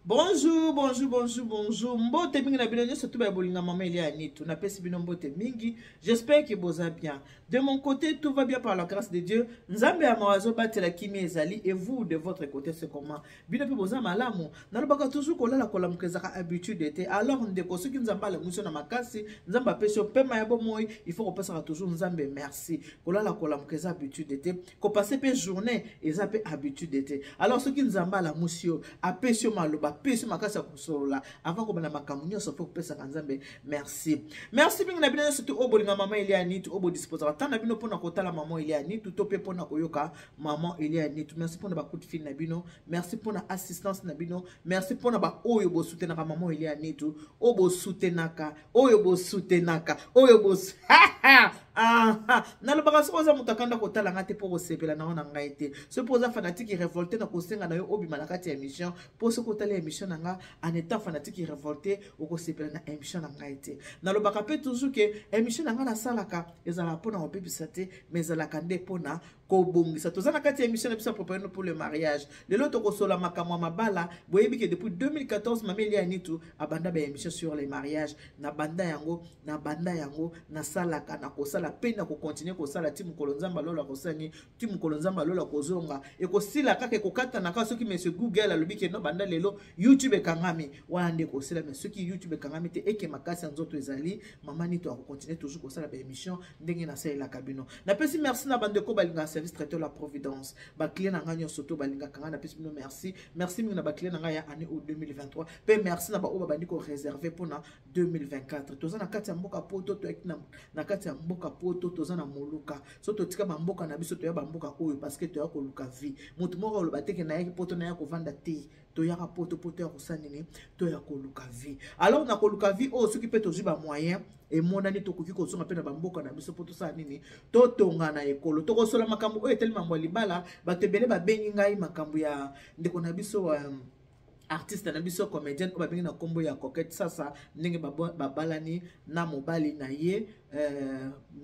Bonjour, bonjour, bonjour, bonjour. Mbote mingi na bino nyonso tout ba bolinga mama Elia Nitu. Na pesi bino mbote mingi. J'espère que boza bien. De mon côté, tout va bien par la grâce de Dieu. Nzambe ya mawa azobatela kimia ezali et vous de votre côté c'est comment? Bino pe boza malamu. Nalobaka toujours kolala kolamuka ezaka habitude te. Alors ndeko soki Nzambe alamusi na makasi, Nzambe apesi yo pema ya bomoi, il faut kopesaka toujours Nzambe merci. Kolala kolamuka eza habitude te. Kopasser pe journée eza pe habitude te. Alors soki Nzambe alamusi yo, apesi yo maloba, apesi yo makasi ya kosolola avant kobanda makambo nyonso faut kopesaka Nzambe merci. Merci mingi na bino nyonso to oyo bolinga mama Elia Nitu, oyo bodisposaka temps na bino mpona kotala mama Elia Nitu to mpe mpona koyoka mama Elia Nitu. Merci mpona ba coup de fil na bino, merci mpona assistance na bino, merci mpona ba oyo bosoutenaka mama Elia Nitu, oyo bosoutenaka, oyo bosoutenaka, oyo bos nalobaka soki oza moto akanda kotala nga te mpo kosepela na yo na ngai te. Soki mpo oza fanatique révolté na kosenga na yo obima na kati ya émission, mpo soki otali émission na nga en étant fanatique révolté okosepela na émission na ngai te. Nalobaka mpe toujours ke émission na ngai nasalaka ezalaka mpona kobebisa te, mais ezalaka nde mpona kobongisa. Toza na kati ya émission na biso ya Préparez-nous pour le mariage. Lelo tokosola makambo ya mabala. Boyebi ke depuis 2014 mama Elia Nitu abanda ba émission sur les mariages. Na banda yango, na banda yango, nasalaka, na kosala pe na kocontinue kosala ti mokolo Nzambe alola kosani, ti mokolo Nzambe alola kozonga. Ekosila kaka, ekokatana kaka soki monsieur Google alobi ke no banda lelo YouTube ekangami, wana nde ekosila. Mais soki YouTube ekangami te, eke makasi ya nzoto ezali, mama Nitu akocontinue toujours kosala ba émission ndenge nasalelaka bino. Napesi merci na bandeko balingaka service traiteur la Providence, baclient na ngai nyonso to balingaka ngai, napesi bino merci. Merci mingi na baclient na ngai ya année oyo 2023, mpe merci na baoyo babandi koreserve mpona 2024. Toza na kati ya mboka poto, toyaki na kati ya mboka poto, toza na moluka. So totika bamboka na biso, toya bamboka oyo parce que toya koluka vie. Moto moko aloba te ke nayaki poto naya kovanda te. Toyaka poto poto ya kosala nini? Toya koluka vie. Alors na koluka vie oyo, soki mpe tozwi bamoyen emonani, tokoki kozonga mpe na bamboka na biso mpo tosala nini? Totonga na ekolo. Tokosola makambo oyo etali mambo ya libala. Bato ebele babengi ngai makambo ya ndeko na biso, artiste na biso comédienne oyo babengi na nkombo ya Coquette Sasa, ndenge babalani na mobali na ye,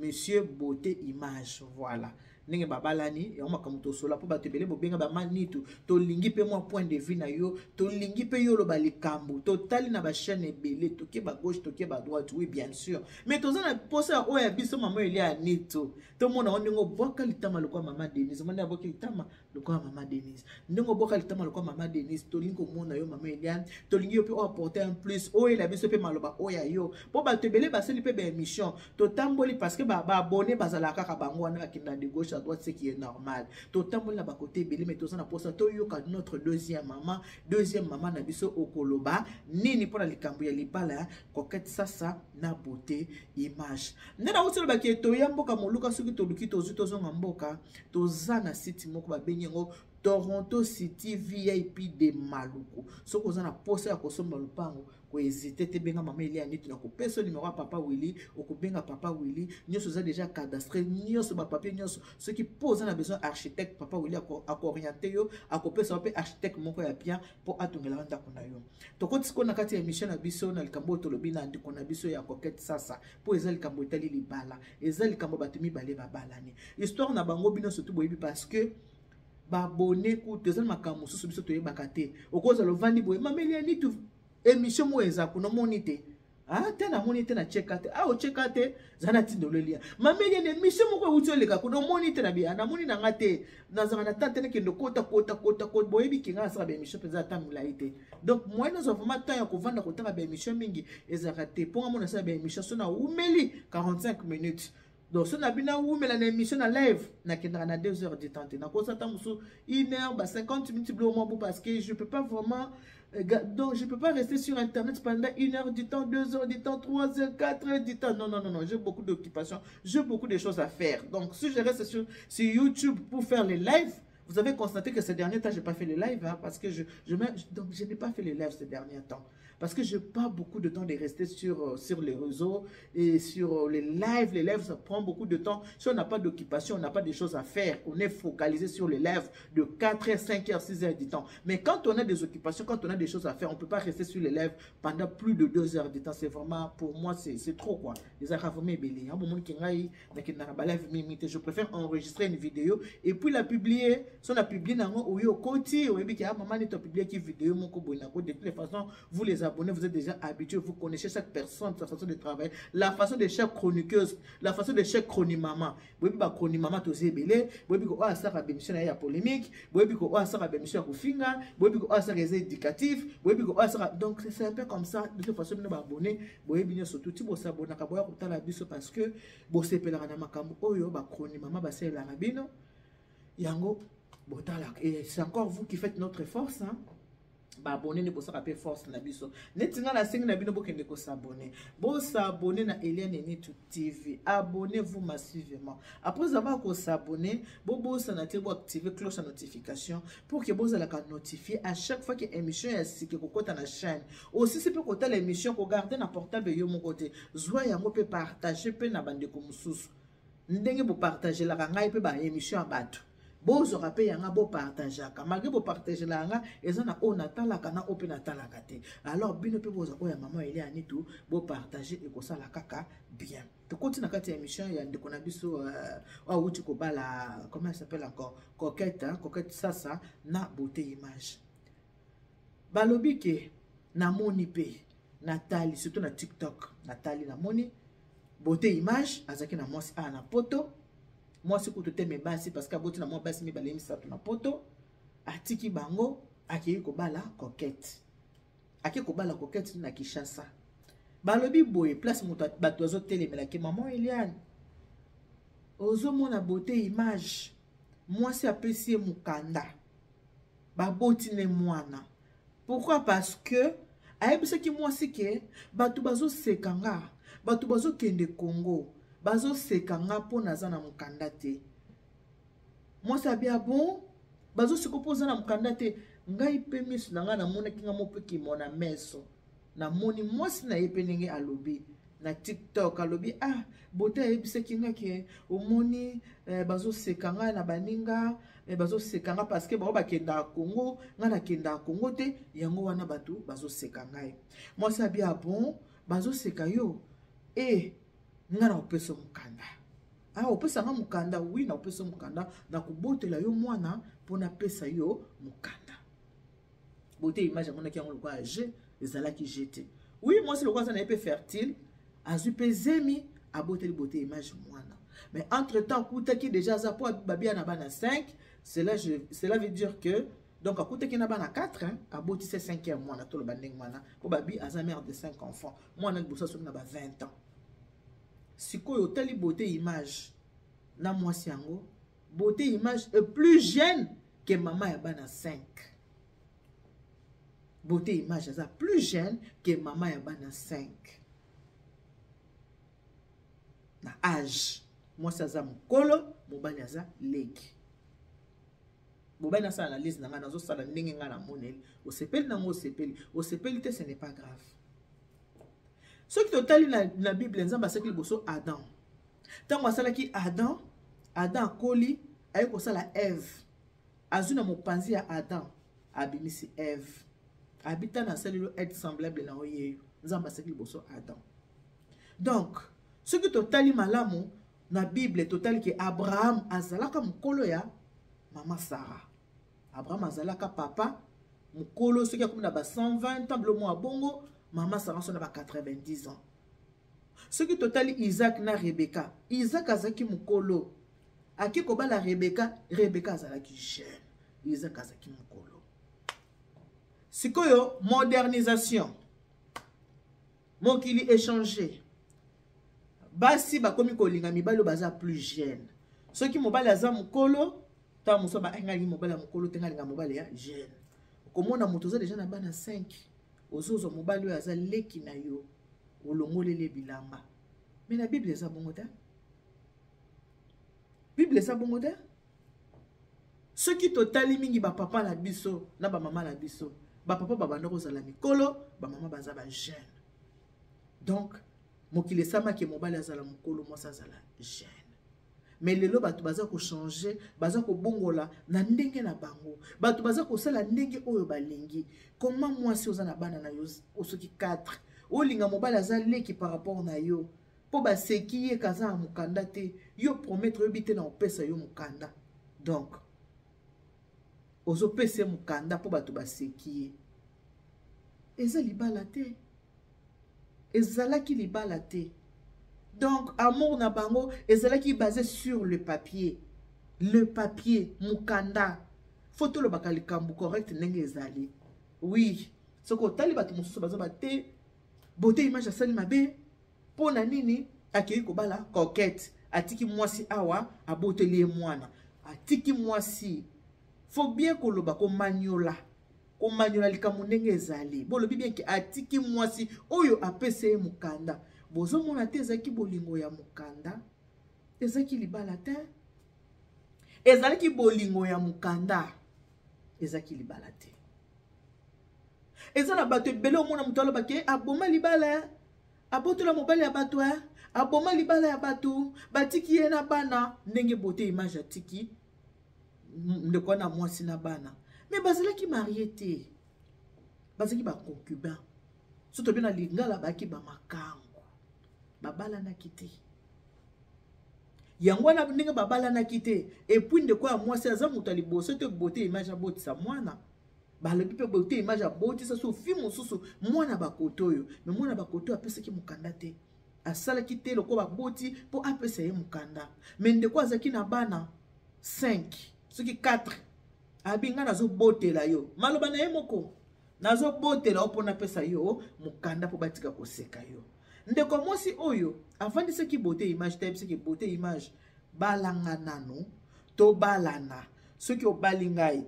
monsieur Beauté Image. Voilà ndenge babalani yango makambo tosola, mpo bato ebele bobenga bamanitu, tolingi mpe mwa point de vue na yo, tolingi mpe yo oloba likambo. Totali na bachaîne ebele, toke bagauche, toke badroite, oui bien sûr, mais toza na posa oyo ya biso mama Elia ya Nitu. Tomona ngo ndenge obwaka litama lokola mama Denise. Omoni abwaki litama lokola mama Denise, ndenge obwaka litama lokola mama Denise. Tolingi komona yo mama Eliane, tolingi yo mpe oyo apporte un plus, oyela biso mpe maloba oyo ya yo, mpo bato ebele basali mpe baémission. Totamboli parce que baabonné bazalaka kaka bango wana, bakenda de gauche à droite, ce qui est normal. Totamboli na bakote ebele, mais toza na mposa toyoka notre deuxième mama, deuxième mama na biso okoloba nini mpona likambo ya libala ya Coquette Sasa na Beauté Image. Nde nauti olobaki, toya mboka moluka, soki toluki tozwi, tozonga mboka. Toza na site moko babengi yango Toronto City VIP de Maluku. Soki oza na posa ya kosomba lopango, kohésite te, benga mama Elia Nitu. Na kopesa numero ya papa Willy, okobenga papa Willy, nyonso eza déjà cadastré, nyonso bapapier nyonso. Soki mpo oza na besoin architecte, papa Willy akooriente yo, akopesa yo mpe architecte moko ya bien mpo atongelaka ndako na yo. Tokoti sikoyo na kati ya émission na biso na likambo oyo tolobi na ndeko na biso ya Coquette Sasa, mpo eza likambo etali libala, eza likambo bato mibale babalani, histoire na bango bino surtout boyebi, parce que babone kutu eza na makambo mosusu biso toyebaka te. Okozala ovandi boye, mama Elia Nitu, émission moko eza kuna, omoni te? Ah te, namoni te, nacheka te. Ah, ocheka te, za na tindolo elia mama Elia na émission moko euti oleka kuna, omoni te? Na bia namoni na nga te, nazalaka na temps te, nakende kota kota kota kota. Boyebi ke nga nasala baémission mpenza ata molai te, donc moyen nazwa vraiment temps ya kovanda kotanga baémission mingi ezalaka te, mpo nga mo nasala baémission so nawumeli 45 minutes. Donc so na bino awumela na émission na live, nakendaka na 2 heures du temps te, nakosa ata mosusu 1 heure ba 50 minutes, biloko mwa bo, parce que je peux pas vraiment, donc je peux pas rester sur internet pendant 1 heure du temps, 2 heures du temps, 3 heures, 4 heures du temps. Non, non, non, non, j'ai beaucoup d'occupations, j'ai beaucoup de choses à faire. Donc si je reste sur YouTube pour faire les lives, vous avez constaté que ces derniers temps, je n'ai pas fait les lives, hein, parce que donc je n'ai pas fait les lives ces derniers temps. Parce que je n'ai pas beaucoup de temps de rester sur les réseaux et sur les lives. Les lives, ça prend beaucoup de temps. Si on n'a pas d'occupation, on n'a pas de choses à faire, on est focalisé sur les lives de 4 heures, 5 heures, 6 heures du temps. Mais quand on a des occupations, quand on a des choses à faire, on ne peut pas rester sur les lives pendant plus de 2 heures de temps. C'est vraiment, pour moi, c'est trop, quoi. Les je préfère enregistrer une vidéo et puis la publier. So na publie nango, oyo okoti, oyebi ke ah, mama nito apubliaki video moko boye nango. De toutes les façons, vous les abonnés, vous êtes déjà habitués, vous connaissez chaque personne, sa façon de travailler, la façon de chaque chroniqueuse, la façon de chaque chronimama. Boyebi ba chronimama toza ebele. Boyebi ko oyo asalaka bémission na ye ya polémique, boyebi ko oyo asalaka bémission ya kofinga, boyebi ko oyo asalaka eza éducatif, boyebi ko oyo asalaka. Donc c'est un peu comme ça. De toute façon, bino baabonné, boyebi nyonso tuti, bosabonaka, boya kotala biso parce que bosepelaka na makambo oyo ba chronimama basalelaka bino. Yango botalaka, et c'est encore vous qui faites notre force, hein? Baabonné nde bosaka mpe force na biso. Neti ngai nasengi na bino, bokende kos'abonner, bos'abonner na Eliane Nitu TV. Abonnez-vous massivement. Après avoir kos'abonner, bobosana te boactive cloche ya notification pour que bozalaka notifié à chaque fois que émission ya sika ekokɔta na chaîne. Osisi mpe kotala émission, kogarder na portable yo moko te, zwa yango mpe partage mpe na bandeko mosusu. Ndenge bopartagelaka ngai mpe baémission ya bato, bozwaka mpe yanga, bopartageaka. Malgré bopartagelaka yanga, eza na oyo natalaka, na oyo mpe natalaka te. Alors bino mpe bozwa oyo ya mama Elia Nitu, bopartage, ekosala kaka bien. Tokoti na kati ya émission ya ndeko na biso oyo awuti kobala, comment elle s'appelle encore, Coquette, hein? Coquette Sasa na Beauté Image. Balobi ke namoni mpe natali, surtout na TikTok, natali, namoni Beauté Image azalaki na mwasi awa na Poto. Mwasi kutu te, me basi, parce que aboti na mwa basi mibale, misato na Poto. Atiki bango, akei kobala Coquette. Akei kobala Coquette na Kinshasa. Balobi boye, place moto bato azotelemelaki mama Eliane, ozomona Beauté Image, mwasi apesi ye mokanda, baboti ne mwana. Pourquoi? Parce que ayebisaki mwasi ke bato bazoseka nga, bato bazokende Congo bazoseka nga mpo naza na mokanda te. Mwasi abia bon, bazoseka mpo oza na mokanda te. Ngai mpe miso na ngai namonaki, nga mo mpe kimona meso, namoni mwasi na ye mpe ndenge alobi na TikTok. Alobi: "Ah, Bote ayebisaki nga ke omoni, bazoseka ngai na baninga, bazoseka nga parce que bango bakendaka Congo, ngai nakendaka Congo te, yango wana bato bazoseka ngai." Mwasi abi: "Ah bon, bazoseka yo? E ngai na kopesa mokanda." "Ah, opesa nga mokanda?" "Oui, na kopesa mokanda, nakobotela yo mwana mpo napesa yo mokanda." Beauté Image amonaki yango lokola jeu, ezalaki jeu te. Oui, mwasi lokola aza na ye mpe fertile, azwi mpe zemi, aboteli Beauté Image mwana. Mais entre temps akutaki déjà aza mpo babia na bana 5. Cela veut dire que donc akutaki na bana 4, hein, abotisi 5e mwana. Toloba ndenge wana mpo babi aza mère de 5 enfants. Mwana liboso asoki na ba 20 ans. Sikoyo otali Beauté Image na mwasi yango, Beauté Image est plus jeune que mama ya bana 5. Beauté Image aza plus jeune que mama ya bana 5 na age. Mwasi aza mokolo, mobali aza leki. Mobali, nasala analyse na ngai, nazosala ndenge ngai namoneli. Osepeli nango, osepeli, osepeli te, ce n'est pas grave. Soki totali na Bible, Nzambe asalaki liboso Adam. Ntango asalaki Adam, Adam akoli, aye kosala Eve. Azwi na mopanzi ya Adam, abimisi Eve. Abita na asaleli aide semblable na oyeyo. Nzambe asalaki liboso Adam. Donc soki totali malamu na Bible, totali ke Abraham azalaka mokolo ya mama Sara. Abraham azalaka papa mokolo, soki akomi na ba 120 ans, bilo mwa bongo. Mama Sara so na ba 90 ans. Soki totali Isaac na Rebeka, Isaac azalaki mokolo, ake kobala Rebeka. Rebeka azalaki jeune, Isaac azalaki mokolo. Sikoyo modernisation, mokili échange, basi bakomi kolinga mibali oyo baza plus jeune. Soki mobali aza mokolo, ntango mosusu baengalingi mobali ya mokolo te, ngalinga mobali ya jeune. Okomona moto oza deja na bana 5, ozozwa mobali oyo aza leki na yo, olongoleli bilamba. Me na Bible eza bongo te. Bible eza bongo te. Soki totali mingi bapapa na biso na bamama na biso, bapapa babanda kozala mikolo, bamama baza bajeune. Donc mokili esamaki mobali azala mokolo, mwasi azala jeune. Mais lelo bato baza kochanger, baza kobongola na ndenge na bango, bato baza kosala ndenge oyo balingi. Koma mwasi oza na bana na yo soki 4, olinga mobali aza leki par rapport na yo mpo baseki ye kaza na mokanda te. Yo promettre, oyebi te na kopesa yo mokanda. Donc Ozopesa ye mokanda mpo bato baseki ye. Eza libala te. Ezalaki libala te. Donc amour na bango ezalaki basé sur le papier. Le papier, mokanda. Faut tolobaka likambo correct ndenge ezali. Oui, soki otali bato mosusu bazoba te, Beauté Image asali mabe mpo na nini akei kobala Coquette, atiki mwasi awa aboteli ye mwana, atiki mwasi. Faut bien koloba, komanyola, komanyola likambo ndenge ezali. Bolobi bien ke atiki mwasi oyo apesa ye mokanda. Bozomona te ezalaki bolingo ya mokanda, ezalaki libala te, ezalaki bolingo ya mokanda, ezalaki libala te. Eza na bato ebele omona moto aloba ke aboma libala, abotola mobali ya bato, aboma libala ya bato, batiki ye na bana. Ndenge Beauté Image atiki ndeko wana mwasi na bana, me bazalaki marie te, bazalaki baconcubin. So tobi na lingala bayaki bamakango, babalanaki te. Yango wana ndenge babalanaki te. Epuis ndeko ya mwasi aza moto ya liboso te Beauté Image abotisa mwana. Balobi mpe Beauté Image abotisa so fi mosusu mwana bakoto oyo, me mwana bakoto oyo apesaki mokanda te, asalaki te lokola baboti mpo apesa ye mokanda. Me ndeko azalaki na bana 5 soki 4, abi ngai nazobotela yo, maloba na ye moko, nazobotela yo mpo napesa yo mokanda mpo batika koseka yo. Ndeko mwasi oyo avandisaki Beauté Image te, ayebisaki Beauté Image balanga nano, tobalana, soki obali ngai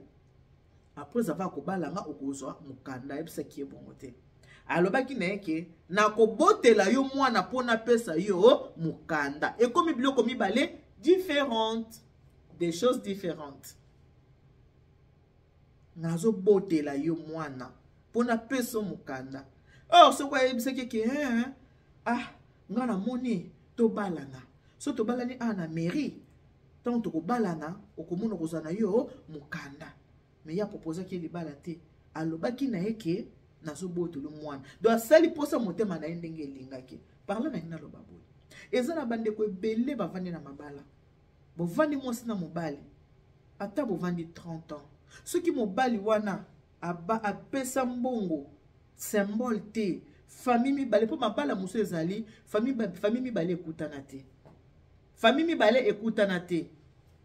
après avoir kobalanga okozwa mokanda. Ayebisaki ye bongo te, alobaki na ye ke nakobotela yo mwana mpo napesa yo mokanda. Ekomi biloko mibale différentes, des choses différentes. Nazobotela yo mwana mpo napesa mokanda. Or soki ayebisaki ke ah nga namoni tobalana, so tobalani awa na mairie, ntango tokobalana okomona okozwa na yo mokanda. Me ye aproposaki ye libala te, alobaki na ye ke nazobotela mwana. Donc asali mposa motema na ye ndenge elingaki. Parla na ngai naloba boye, eza na bandeko ebele bavandi na mabala, bovandi mwasi na mobali, ata bovandi 30 ans, soki mobali wana apesa mbongo symbole te, famille mibale, mpo mabala mosusu ezali famille mibale ekutana te, famille mibale ekutana te,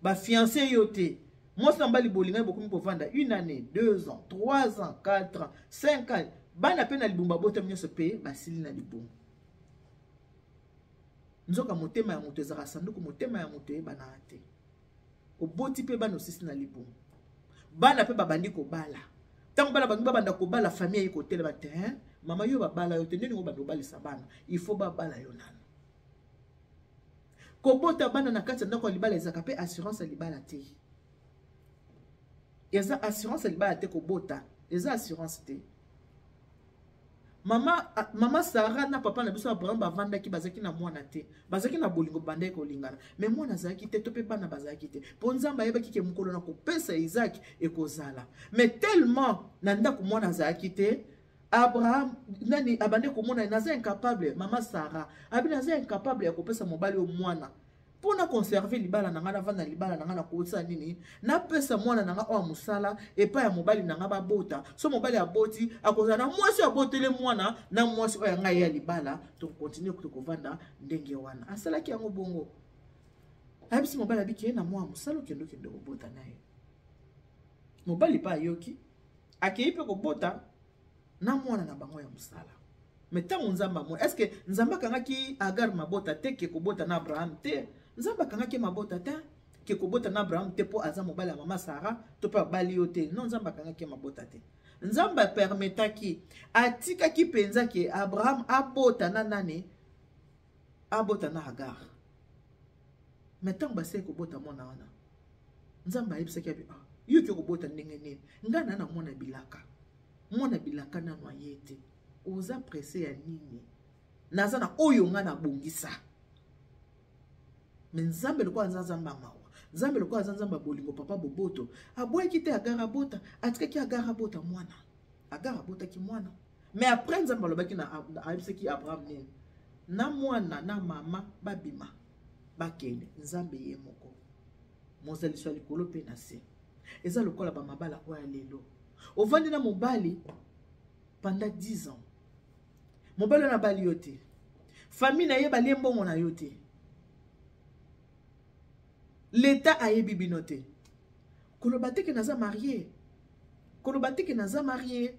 bafiancé yo te, mwasi na mobali bolingani, bokomi kovanda une année, 2 ans, 3 ans, 4 ans, 5 ans, bana mpe na libumu babotami nyonso mpe basili na libumu. Nzoka motema ya moto ezalaka sanduku, motema ya moto eyebanaka te. Oboti mpe bana osisi na libumu, bana mpe babandi kobala. Ntango bana bangi babanda kobala, famille aye kotelema te, mama yo babala yo te, ndenge obanda kobalisa bana, il faut babala yo nano. Kobota bana na kati ya ndako ya libala ezalaka mpe assurance ya libala te, eza assurance ya libala te, kobota eza assurance te. Mama Sara na papa na biso Abraham bavandaki, bazalaki na mwana te, bazalaki na bolingo, bandaki kolingana, me mwana azalaki te, to mpe bana bazalaki te, mpo Nzambe ayebaki ke mokolo na kopesa Isaac ekozala. Mais tellement na ndako mwana azalaki te, Abraham nani abandi komona naza incapable, mama Sara abi naza incapable ya kopesa mobali oyo mwana mpo na conserve libala na ngai, navanda libala na ngai, nakosala nini? Napesa mwana na ngai oyo mosala epai ya mobali na ngai babota. So mobali aboti, akozala na mwasi oyo abotele mwana na mwasi oyo ya ngai ya libala, tokontinue tokovanda ndenge wana. Asalaki yango bongo, ayebisi mobali abiki ye na mwa mosala okende okende kobota na ye. Mobali mpe ayoki, akei mpe kobota na mwana na bango ya mosala. Me ntango Nzambe amoni, est-ce que Nzambe akangaki Agar mabota te ke kobota na Abraham te? Nzambe akangaki mabota te ke kobota na Abraham te mpo aza mobali ya mama Sara to mpe abali yo te. Non, Nzambe akangaki mabota te. Nzambe apermetaki, atikaki mpenza ke Abraham abota na nani? Abota na Agar. Me ntango basali kobota mwana wana, Nzambe ayebisaki abi, ah, yo okoki kobota ndenge nini? Ngai na mwana bilaka, mwana bilaka nano aye te, oza presse ya nini? Naza na oyo ngai nabongisa. Me Nzambe lokola aza Nzambe ya mawa, Nzambe lokola aza Nzambe ya bolingo, papa boboto, aboyaki te Agar abota, atikaki Agar abota mwana. Agar abotaki mwana. Mais après Nzambe alobaki na ayebisaki Abraham nini? Na mwana na mama babima bakende. Nzambe ye moko mozaliso ya likolo mpe na se. Eza lokola bamabala oyo ya lelo. Ovandi na mobali pendant 10 ans. Mobali wana abali yo te. Famille na ye balie mbongo na yo te. L'État ayebi bino te. Koloba te ke naza marié. Koloba te ke naza marié.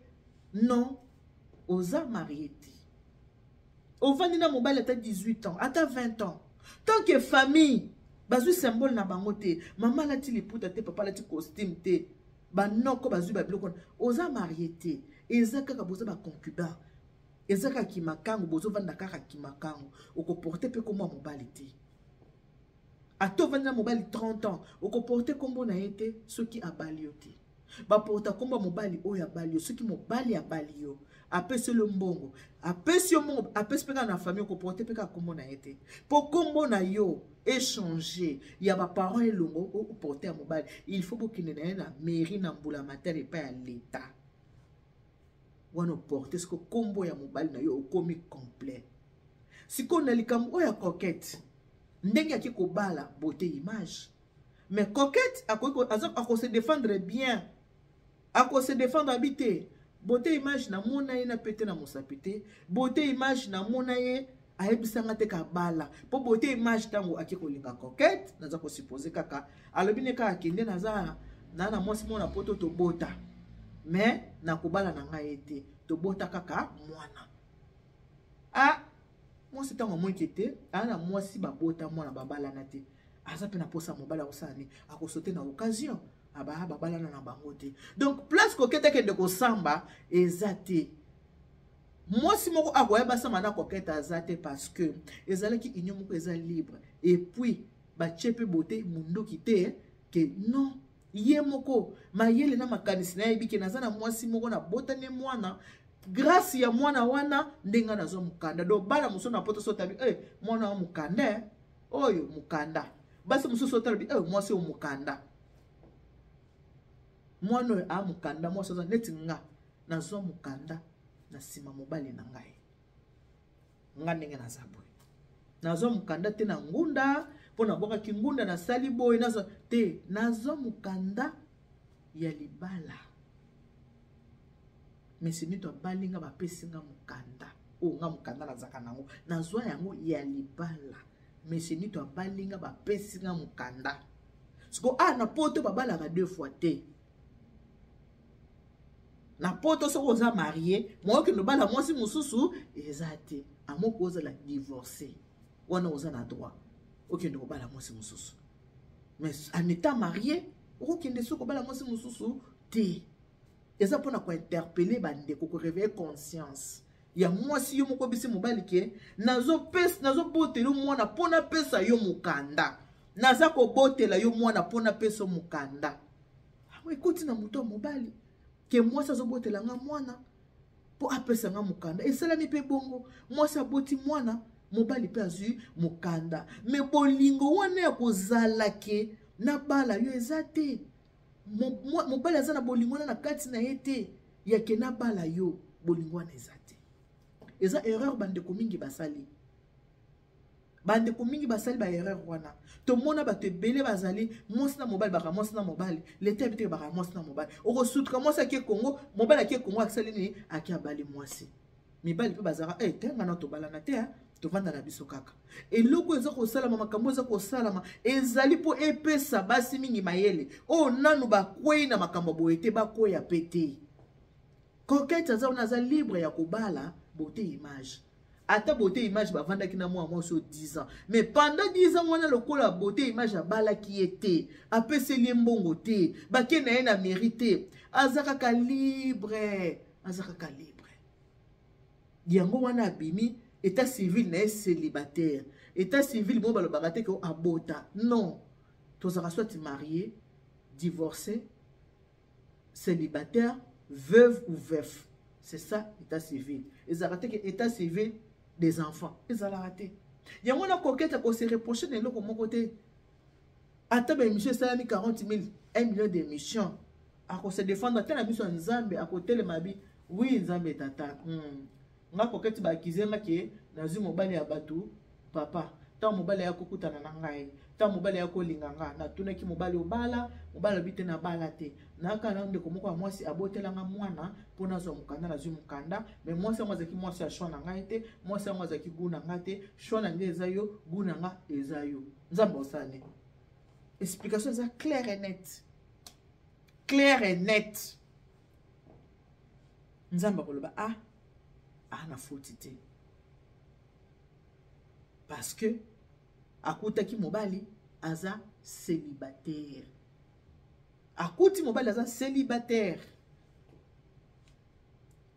Non, oza marié te. Ovandi na mobali ata 18 ans, ata 20 ans. Tant que famille bazwi symbole na bango te, mama alati liputa te, papa alati costume te, banoko bazwi ba biloko, oza marié te. Eza kaka boza ba concubin. Eza kaka kimakango, bozovanda kaka kimakango. Okoporte pe kombo ya mobali te. Ata ovandi na mobali 30 ans, okoporte kombo na ye te soki abali yo te. Baporta kombo ya mobali oyo abali yo. Soki mobali abali yo, apesi yo mbongo, apesi yo mbongo, apesi pe kaka na famille, okoporte pe kaka kombo na ye te. Po kombo na yo échanger ya ba parents elongo oporte ya mobali, il faut bokende na ye na mairie na mbula matari epai ya l'État. Wana oporte siko kombo ya mobali na yo okomi complet. Sikoyo na likambo oyo ya Coquette, ndenge ake kobala beauté image, mais Coquette ako se défendre bien, ako se défendre abi te beauté image na mona ye na pete na mosapi te, beauté image na mona ye ayebisanga te kabala po beauté image tango ake kolinga Coquette, naza ko supposer kaka alobi ne kaka kende naza na mwasi mona poto tobota, mais nakobala na ngai te, tobota kaka mwana. Ah, mwasi ntango amoniki te aa na mwasi babota mwana babalana te, aza mpe na posa mobali akosala nini, akosote na occasion aba babalana na bango te. Donc place Coquette akende kosamba eza te. Mwasi moko akoya basamba na Coquette aza te, parce que ezalaki union moko eza libre, et puis batie mpe beauté munduki te ke non, ye moko mayele na makanisi na yebi ke naza na mwasi moko nabotani mwana, grâce ya mwana wana ndenge nga nazwa mokanda. Donc bana mosusu na poto so otabi, mwana wa mokanda, oyo mokanda. Basi mosusu otalobi, mwasi oyo mokanda, mwana oyo a mokanda, mwasi oza neti nga nazwa mokanda na nsima mobali na ngai, nga ndenge naza boye nazwa mokanda te na ngunda mpo nabwakaki ngunda nasali boye nazwa te, nazwa mokanda ya libala. Mais nito abali nga bapesi nga mokanda oyo nga mokanda nazaka nango nazwa yango ya libala. Mais nito abali nga bapesi nga mokanda siko a na poto babalaka 2 fois te. Na poto soki oza marié moyoki lobala mwasi mosusu eza te, amoko ozala divorcé wana oza na droit okende kobala mwasi mosusu, mais en étant marié okokende soki kobala mwasi mosusu te. Eza mpona kointerpeller bandeko, koréveiller conscience ya mwasi yo moko bisi mobali ke nazobotela yo mwana mpo napesa yo mokanda, naza kobotela yo mwana mpo napesa yo mokanda. Ekoti na moto ya mobali ke mwasi azobotela nga mwana mpo apesa nga mokanda. Esalami mpe bongo, mwasi aboti mwana, mobali mpe azwi mokanda, me bolingo wana ya kozala ke nabala yo eza te. Mobali aza na bolingo wana na kati na ye te ya ke nabala yo, bolingo wana eza te. Eza erreur bandeko mingi basali, bandeko mingi basali ba erreur wana. Tomona bato ebele bazali mwasi na mobali, baka mwasi na mobali leta yebi te baka mwasi na mobali. Okosutuka mwasi ake Kongo, mobali ake Kongo akisali nini, ake abali mwasi. Mibali mpe bazalaka te nga na tobalana te, tovanda na biso kaka. Eloko eza kosalama, makambo eza kosalama ezali mpo epesa basi mingi mayele oyo nanu bakwei na makambo boye te, bakweya pe te. Coquette aza wana aza libre ya kobala beauté image. Ata beauté image bavandaki na mwa mwasi oyo 10 ans, mais pendant 10 ans wana lokola beauté image abalaki ye te, apeseli ye mbongo te, bake na ye na mairie te, aza kaka libre, aza kaka libre. Yango wana abimi état civil na ye célibataire. État civil mo balobaka te ke abota, non, tozalaka soit marié, divorcé, célibataire, veuve ou veuf. C'est ça état civil. Ezalaka te ke état civil des enfants, ezalaka te. Yango na Coquette ko se reprocher na eloko moko te. Ata ba émission esalami 40 000, 1 million d'émissions, ako se défendre ata na miso ya Nzambe, akotelema bi oui Nzambe tata. Nga Coquette ba accuser nga ke nazwi mobali ya bato papa. Ntango mobali aya kokutana na ngai, ntango mobali aya kolinga nga, natunaki mobali obala, mobali alobi te nabala te. Nayaka na ndeko moko ya mwasi abotela nga mwana mpo nazwa mokanda, nazwi mokanda, mais mwasi yango azalaki mwasi ya choix na ngai te, mwasi yango azalaki goût na ngai te, choix na ngai eza yo, goût na nga eza yo. Nzambe osala nini? Explication eza claire et nette. Claire et nette. Nzambe akoloba ah, ah na foti te. Parce que akutaki mobali aza célibataire. Akuti mobali aza célibataire.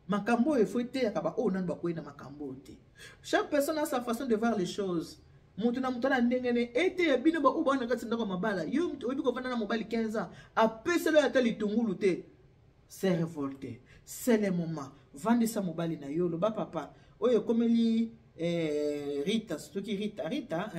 Makambo oyo efo eteyaka baoyo nanu bakwei na makambo oyo te. Chaque personne a sa façon de voir les choses. Moto na moto na ndenge ne eteya bino baoyo bawana na kati ndako ya mabala. Yo moto oyebi kovanda na mobali 15 ans, apesela yo ata litungulu te. C'est révolté. C'est le moment. Vandisa mobali na yo, loba papa, oyo ekomeli Rita, soki Rita, Rita,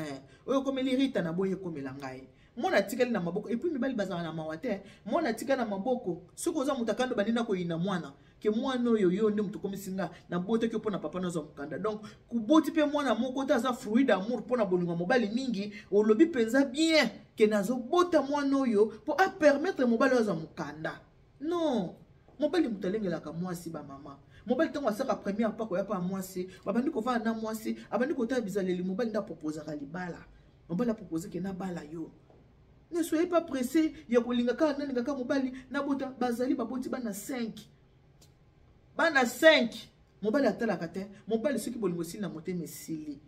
oyo ekomeli Rita na boye ekomela ngai. Mwana atikali na maboko, et puis mibali bazala na mawa te. Mwana atikali na maboko, soki oza moto akando bandi na koyina mwana, ke mwana oyo yo nde moto okomisi nga, nabotaki yo mpo na papa nazwa mokanda. Donc, koboti mpe mwana moko te aza fruit d'amour mpo na bolingo ya mobali mingi, olobi mpenza bien ke nazobota mwana oyo mpo a permettre mobali oyo azwa mokanda. Non, mobali moto alengelaka mwasi ba mama. Mobali ntango asaka première pas koya pa mwasi, babandi kovanda na mwasi, abandi kotala bizaleli, mobali nde aproposaka libala. Mobali apropose ke nabala yo. Ne soyez pas pressé ya kolinga kaka nalinga kaka mobali nabota. Bazali baboti bana 5. Bana 5. Mobali atalaka te. Mobali soki bolingo esili na motema esili.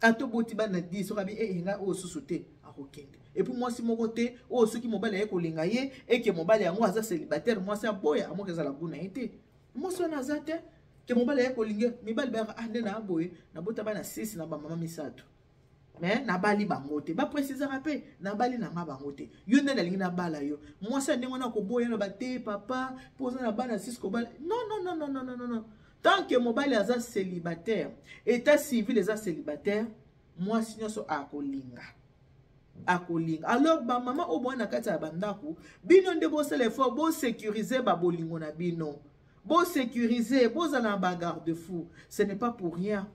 Ata oboti bana 10 soki abi, eh, nga oyo susu te, akokende. Et puis mwasi moko te oyo soki mobali aye kolinga ye, eke mobali yango aza célibataire, mwasi aboya, amoki ezala goût na ye te. Mwasi wana aza te ke mobali aye kolinga, mibali bayaka, ah, nde na boye, nabota bana 6 na ba mama misato. Mais nabali bango te. Ba précisera pe, nabali na nga bango te. Yo nde nalingi nabala yo. Mwasi ya ndenge wana akoboya na ba te papa, po oza na bana 6 kobala. Non, non, non, non, non, non, non, non. Tant que mobali aza célibataire, état civil eza célibataire, mwasi nyonso akolinga. Akolinga. Alors ba mama oyo boya na kati ya bandako, bino nde bosala effort, bo sécuriser ba bolingo na bino. Bo sécuriser, bozala na ba garde-fou. Ce n'est pas pour rien.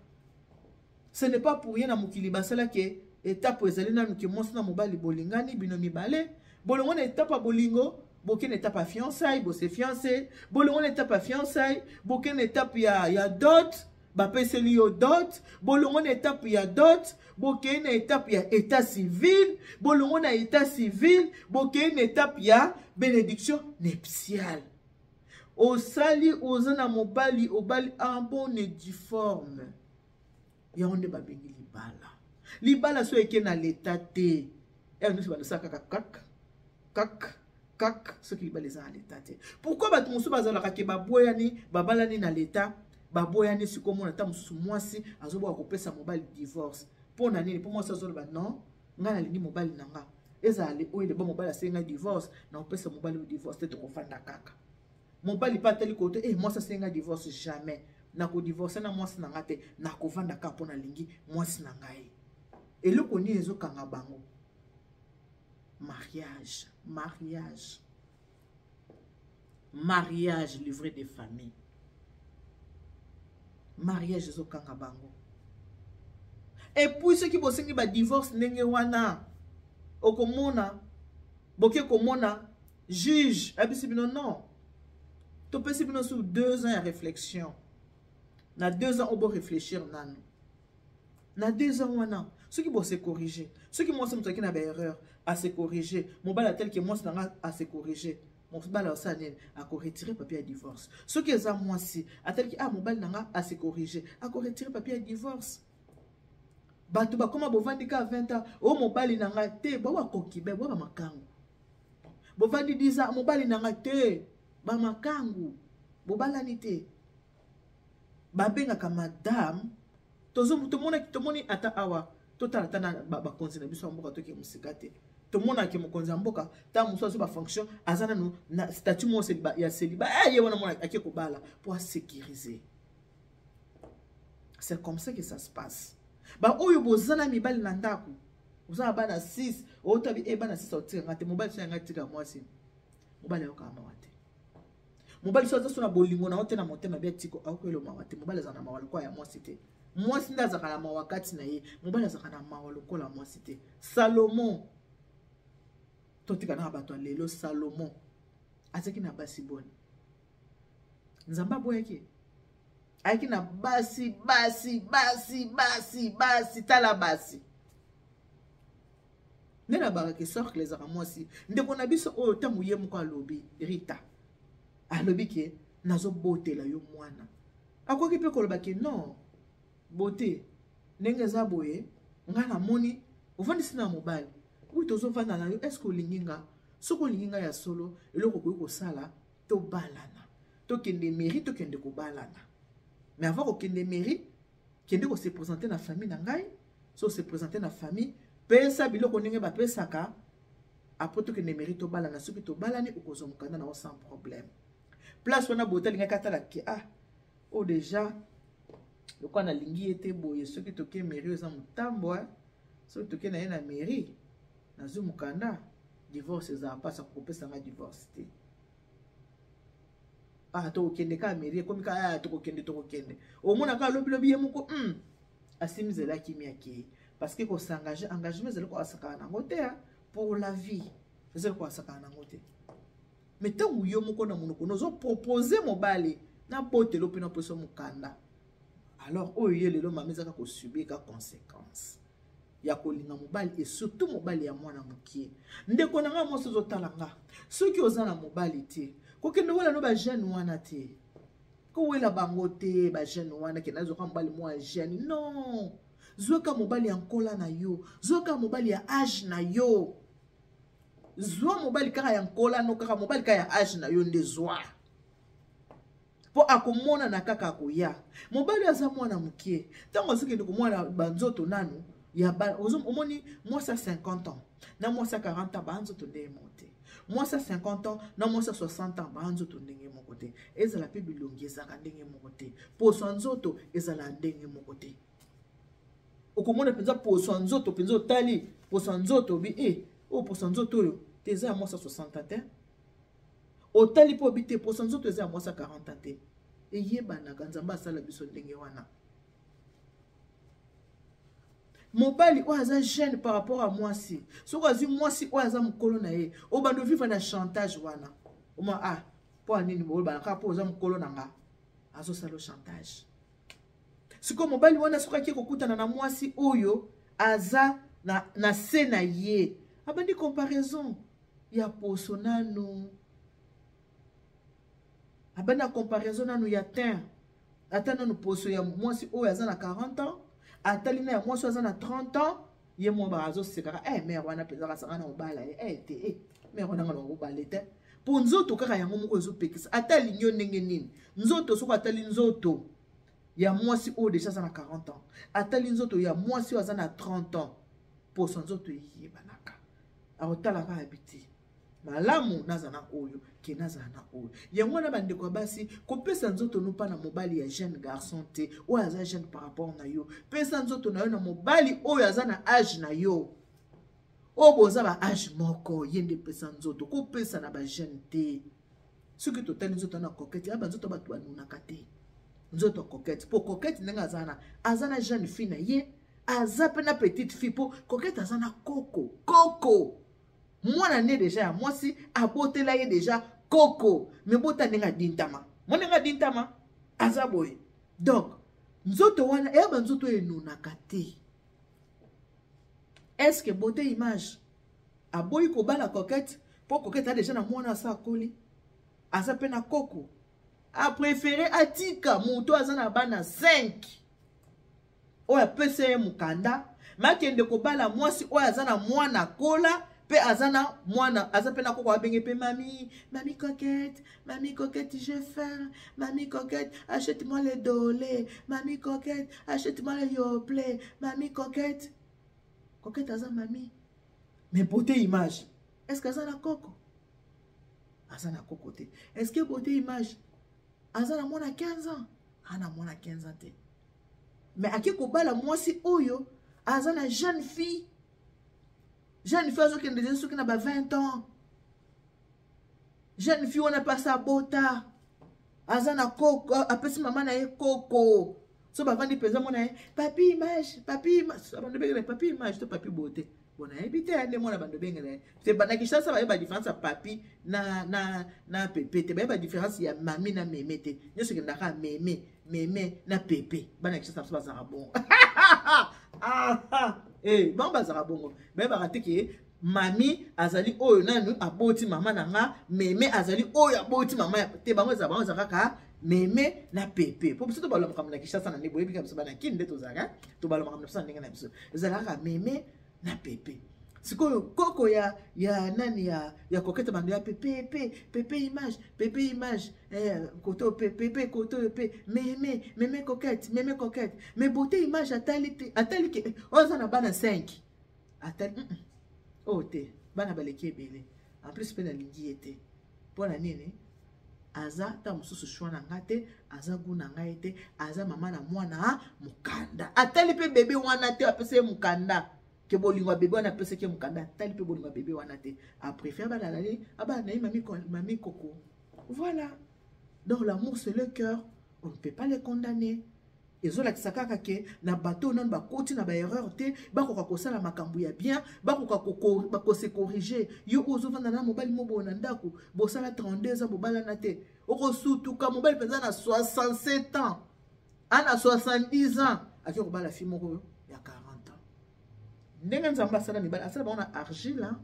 Ce n'est pas pour rien na mokili basalaki étape ezali nanu ke mwasi na mobali bolingani bino mibale. Bolongo na étape ya bolingo, boke na étape ya fiançailles, bose fiancé. Bolongo na étape ya fiançailles, boke na étape ya dot, bapeseli yo dot. Bolongo na étape ya dot, boke na étape ya état civil. Bolongo na état civil, boke na étape ya bénédiction nuptiale. Osali oza na mobali, obali en bonne et due forme. Yango nde babengi libala. Libala so eke na leta te. Ere nyonso bandosaka kaka kak, kak, kak, soki libala eza na leta te. Pourquoi bato mosusu bazalaka ke baboyani, babalani na leta, baboyani sikoyo mona ata mosusu mwasi azoboka kopesa mobali divorce. Mpo na nini? Mpo mwasi azoloba non, ngai nalingi mobali na nga. Ezala le oyo leba mobali asengi ngai divorce, na kopesa mobali oyo divorce te, tokofanda kaka. Mobali pe atali kote, mwasi asengi ngai divorce jamais. Nako divorce na mwasi na nga te, nakovanda kaka mpo nalingi mwasi na ngai. Eloko nini ezokanga bango? Mariage, mariage. Mariage livré de famille. Mariage ezokanga bango. Et puis soki bosengi ba divorce ndenge wana, okomona, boke komona juge abisi bino non. Topesi bino sur 2 ans ya réflexion. Na 2 ans obo réfléchir nanu. Na 2 ans wana, soki bo se corriger, soki mwasi moto aki na ba erreur, a se corriger, mobali tel que mwasi nanga a se corriger. Mobali asala nini? Ako retirer papier ya divorce. Soki eza mwasi, atelki ah mobali nanga a se corriger, ako retirer papier ya divorce. Bato bakoma bovandi ka 20 ans, o mobali nanga te, bo ba kokibe, bo ba makangu. Bovandi 10 ans, mobali nanga te, ba makangu, bobalani te. Babengaka madame, tozo, tomona, tomoni ata awa, totala ata na bakonzi na biso ya mboka toke mosika te. Tomonaki mokonzi ya mboka, ntango mosusu azwi ba fonction, aza nanu na statut moko ya célibat, ye wana mona ake kobala po asécuriser. C'est comme ça que ça se passe. Ba oyo boza na mibali na ndako, oza na bana 6, otabi, bana 6 otika nga te, mobali so yanga tika mwasi. Mobali ayoka mawa te. Mobali so aza so na bolingo na yo te na motema bia tiko akoyelo mawa te. Mobali azala na mawa lokola ya mwasi te. Mwasi nde azalaka na mawa kati na ye, mobali azalaka na mawa lokola mwasi te. Salomon, totika na bato ya lelo, Salomon azalaki na basi boni? Nzambe aboyaki, ayaki na basi basi basi basi basi, tala basi nde nabakaka cercle ezalaka mwasi. Ndeko na biso oyo, ntango ye moko alobi, Rita alobi ke nazobotela yo mwana, akoki mpe koloba ke non, bote ndenge eza boye, ngai namoni ovandisi na mobali oyo tozovanda na yo, est-ce olingi nga? Soki olingi ngai ya solo, eloko okoki kosala, tobalana, tokende mairie, tokende kobalana. Mais avant kokende mairie, kende kose présenter na famille na ngai. So ose présenter na famille, pesa biloko ndenge bapesaka, après tokende mairie, tobalana. Soki tobalani, okozwa mokanda na yo sans problème. Place wana bote alingaki atala ke ah, oyo déjà lokola nalingi ye te boye, soki toke mairie eza motambo, soki toke na ye na mairie, nazwi mokanda, divorce ezala mpasi, akokopesa nga divorce te. Ah, tokokende kaka mairie, ekomi kaka ah, tokokende, tokokende, omona kaka lobilobi ye moko asimi nzela, akimi, akei, parce que kosengage, engagement ezali koasakana nango te pour la vie, ezali koasakana nango te. Mais ntango yo moko na monoko nozopropose mobali nabotelo mpe napesa mokanda, alors oyo ye lelo mama ezaka kosubir ka conséquence ya kolinga mobali, et surtout mobali ya mwana mokie. Ndeko na nga mwasi ozotala nga, soki oza na mobali te, kokende wela no bajeune wana te, kowela bango te bajeune wana, kende azoka mobali mwa jeune. Non, zwaka mobali ya nkola na yo, zwaka mobali ya age na yo, zwa mobali kaka ya nkola no, kaka mobali kaka ya age na yo nde zwa, mpo akomonana kaka akoya. Mobali aza mwana mokie, ntango azokende komona banzoto nanu ya omoni mwasi ya 50 ans na mwasi ya 40 ans, banzoto ndenge moko te. Mwasi ya 50 ans na mwasi ya 60 ans, banzoto ndenge moko te. Ezala mpe bilongi ezalaka ndenge moko te, poso ya nzoto ezala ndenge moko te. Okomona mpenza poso ya nzoto mpenza, otali poso ya nzoto obi e oyo poso ya nzoto oyo te, eza ya mwasi ya 60 ans te. Otali mpo obi te, poso nzoto eza ya mwasi ya 40 ans te. Eyebanaka, Nzambe asala biso ndenge wana. Mobali oyo aza jeune par rapport à mwasi, soki azwi mwasi oyo aza mokolo na ye, obanda ovivre na chantage wana, oma ah, mpo ya nini bolobana kaka mpo oza mokolo na nga, azosala chantage. Sikoyo mobali wana soki ake kokutana na mwasi oyo aza na se na ye, abandi comparaison ya poso nanu, abandi na comparaison nanu ya teint, ata nanu poso ya mwasi oyo aza na 40 ans, atali na ya mwasi oyo aza na 30 ans, ye mwa ba azosekaka eh, mare wana mpenza kasanga na mobala ye eh, te eh, mare wana nga na mobala te, mpo nzoto kaka yango moko ezopekisa. Ata alingi yo ndenge nini, nzoto, soki atali nzoto ya mwasi oyo deja aza na 40 ans, atali nzoto ya mwasi oyo aza na 30 ans, poso nzoto eyebanaka, akotala kaka biti malamu naza na oyo ke nazala na oyo. Yango wana, bandeko ya basi, kopesa nzoto no mpa na mobali ya jeune garçon te oyo aza jeune par rapport na yo. Pesa nzoto na yo na mobali oyo aza na age na yo, oyo boza ba age moko, ye nde pesa nzoto, kopesa na bajeune te. Soki totali nzoto na Coquette, ya banzoto bato banunaka te, nzoto Coquette, mpo Coquette ndenge aza na, aza na jeune fille na ye, aza mpe na petite fille, mpo Coquette aza na koko, koko mwana ne deja ya mwasi abotela ye deja koko. Me bota ndenge adintama, mo ndenge adintama aza boye. Donc nzoto wana eya banzoto oyo enunaka te. Est-ce Beauté Image aboyi kobala Coquette mpo Coquette aza deja na mwana, asa akoli, aza mpe na koko? Apréféré atika moto aza na bana 5 oyo apesa ye mokanda, makende kobala mwasi oyo aza na mwana kola mpe aza na mwana, aza mpe na koko, abenge mpe mami, mami Coquette, mami Coquette, j'ai faim, mami Coquette, achète moi le dolé, mami Coquette, achète moi le Yoplait, mami Coquette. Coquette aza mami. Mais Beauté Image, est ce que aza na koko? Aza na koko te. Est ce que Beauté Image aza na mwana 15 ans? Aza na mwana 15 ans te, mais ake kobala mwasi oyo aza na jeune fille, jeune fille azokende deja soki na ba 20 ans. Jeune fille wana mpasi abota. Aza na koko, apesi mama na ye koko. So bavandi mpenza mona ye papi image, papi image, bando bengela papi image to papi beauté. Bon nayebi te nde mwana bando bengela ye. Te bana Kinshasa bayeba différence ya papi na na na pepe te, bayeba différence ya mami na meme te. Nyonso ekendaka meme, meme na pepe. Bana Kinshasa biso bazalaka bongo. Ah, ah. Eh, bango bazalaka bongo. Bayebaka te ke mami azali oyo nanu aboti mama na nga, meme azali oyo aboti mama te. Bango ezala bango ezala kaka meme na pepe. Po biso tobalola makambo na Kinshasa na nde boyebi kaka biso bana Kin nde tozalaka, tobalola makambo na biso na ndenge na biso. Ezalaka kaka meme na pepe. Sikoyo koko ya ya nani ya ya kokete bando ya pepe pe pepe image, pepe image, eh, koto pe pepe koto pe meme, meme coquette, meme coquette. Mais beauté image atali te, atali ke oyo aza na bana 5. Atali oyo te, bana baleki ebele. En plus pe nalingi ye te. Mpo na nini? Aza ta mosusu choix na nga te, aza goût na ngai te, aza mama na mwana mokanda. Atali pe bébé wana te, apesa ye mokanda. Ke bolingo ya bébé wana apesaki ye mokanda, atali pe bolingo ya bébé wana te. A préfère bana na ye, abana na ye mami mami koko. Voilà. Donc l'amour c'est le cœur, on ne peut pas les condamner. Ezolakisa kaka ke na bato nanu bakoti na ba erreur te, bakoka kosala makambo ya bien, bakoka kose corriger. Yo oyo ozovanda na mobali moboyo na ndako, bosala 32 ans bobalana te, okosutuka mobali mpenza na 67 ans, ana 70 ans, ake kobala fille moko ya 40 ans. Ndenge Nzambe asala mibali, asala bango na argile, hein?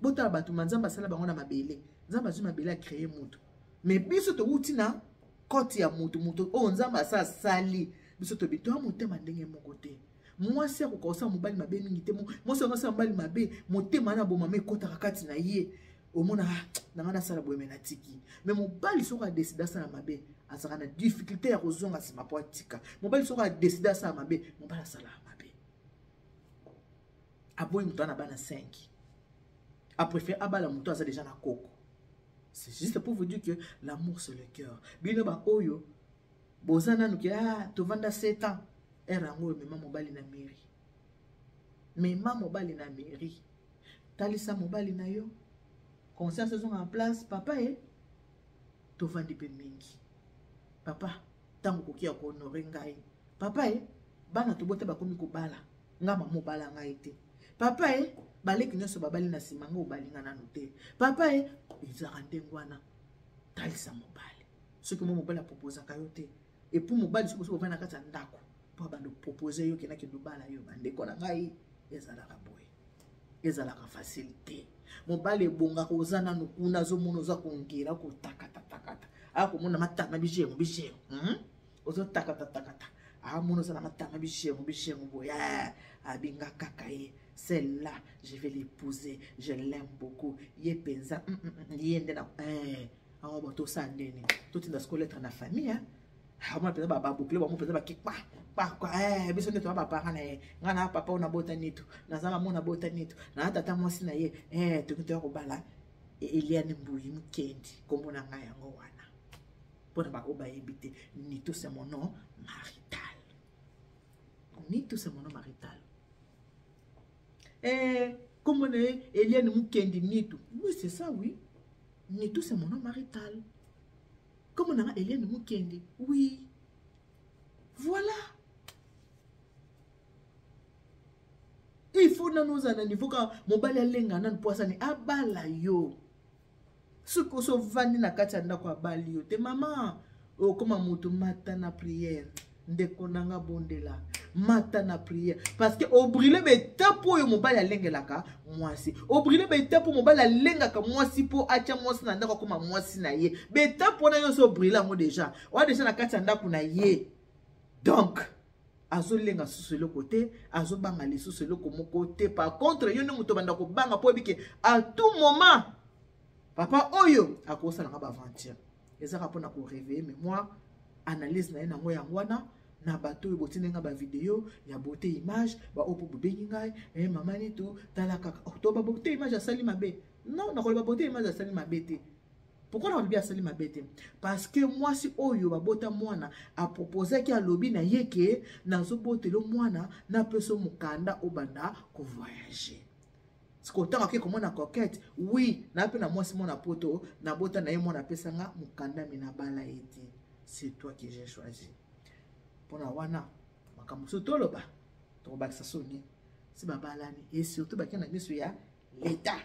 Botala bato ma Nzambe asala bango na mabele. Nzambe azwi mabele a créer moto. Mais biso towuti na kote ya moto, moto oyo Nzambe asa asali biso tobi toya motema ndenge moko te. Mwasi akoka kosala mobali mabe mingi te. Mwasi akoka kosala mobali mabe, motema na bomama ekotaka kati na ye. Omona, ah, na nga nasala boye, me natiki. Mais mobali soki adeside asala mabe, azalaka na difficulté ya kozonga nsima po atika. Mobali soki adeside asala mabe, mobali asalaka mabe. Aboyi moto ana bana 5. A préféré abala moto aza déjà na koko. C'est juste pour vous dire que l'amour c'est le cœur. Bino ba oyo boza nanu ke ah tovanda 7 ans. Era yango mema mobali na mairie. Mema mobali na mairie. Talisa mobali na yo. Conscience ezonga en place papa e tovandi pe mingi. Papa tango koki ya ko honorer ngai. Papa e bana tobota bakomi kobala. Nga mama obala ngai te. Papa e baleki nyonso babali na sima nga obalinga nanu te. Papa e ezalaka ndenge wana. Talisa mobali. Soki mo mobali aproposaka yo te. Et puis mobali soki ovandi na kati ya ndako po abanda proposer yo kenda kende obala yo, bandeko na ngai ezalaka boye. Ezalaka facile te. Mobali ebongaka oza nanu kuna azomona oza kongela kotakata takata. Akomona matama bijengo bijengo. Ozo takata takata. Amona oza na matama bijengo bijengo boye. Abinga kaka ye. Celle-là, je vais l'épouser. Je l'aime beaucoup. Ye penza, ye nde na, awa bato osala ndeni. Totinda sikoyo lettre na famille, hein. Amona mpenza baboucle bango mpenza bake kwa, kwa, kwa. Biso nde toza baparent na ye. Nga na papa oyo nabota nitu. Naza mama oyo nabota nitu. Na tata mwasi na ye. Toki toya kobala Eliane Mbuyi Mukendi. Kombo na ngai yango wana. Mpona baoyo bayebi te. Nitu c'est mon nom marital. Nitu c'est mon nom marital. Kombo na ye Eliane Mukendi Nitu. Oui, c'est ça, oui. Nitu c'est mon nom marital. Kombo na nga Eliane Mukendi. Oui. Voilà. Il faut nanu ozala na niveau kaka mobali alenga nanu po asani abala yo. Soki osovandi na kati ya ndako abali yo te, mama, okoma moto mata na prière. Ndeko nanga bondela mata na prière parce que obrile ba étape oyo mobali alengelaka mwasi, obrile ba étape oyo mobali alengaka mwasi po atia mwasi na ndako akoma mwasi na ye. Ba étape wana nyonso obrile yango déjà, oya déjà na kati ya ndako na ye. Donc azolenga susu eloko te, azobanga lisusu eloko moko te. Par contre yo nde moto obanda kobanga po oyebi ke à tout moment papa oyo akosalanga ba aventure. Ezaka mpona ko réveiller mémoire, analyse na ye nango yango wana. Na bato oyo botindi nga ba vidéo ya beauté image, ba oyo po bobengi ngai, mama Nitu, tala kaka. Oh, to ba beauté image asali mabe. Non, nakoloba beauté image asali mabe te. Pourquoi nakolobi asali mabe te? Parce que mwasi oyo babota mwana aproposaki, alobi na ye ke nazobotela mwana, napesa mokanda obanda kovoyager. Sikoyo ntango ake komona Coquette, oui, na mpe na mwasi mwana poto nabota na ye, mwana apesa nga mokanda, me nabala ye te. C'est toi que j'ai choisi. Mpona wana makambo mosusu toloba, tokobakisa soni si babalani, et surtout bake na miso ya leta.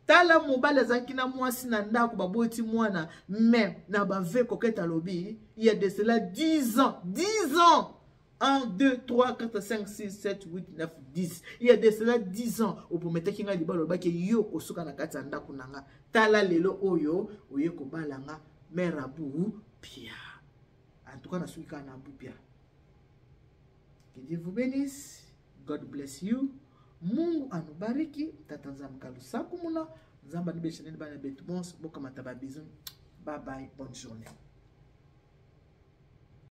Tala, mobali azalaki na mwasi na ndako, baboti mwana, mais na bave Coquette alobi il y a de cela 10 ans, 10 ans, 1, 2, 3, 4, 5, 6, 7, 8, 9, 10. Il y a de cela 10 ans, oprometaki ngai libala, olobaki yo kosuka na kati ya ndako na nga. Tala lelo oyo oye kobala nga, mère Abu Pia. En tout cas, nasuki kaka na Abu Pia. Que Dieu vous bénisse. God bless you. Mungu anubariki. Tata Nzambe kalusaku muna. Nzambe anibesha nini bana betu bonso. Bokamata ba bisous. Bye bye. Bonne journée.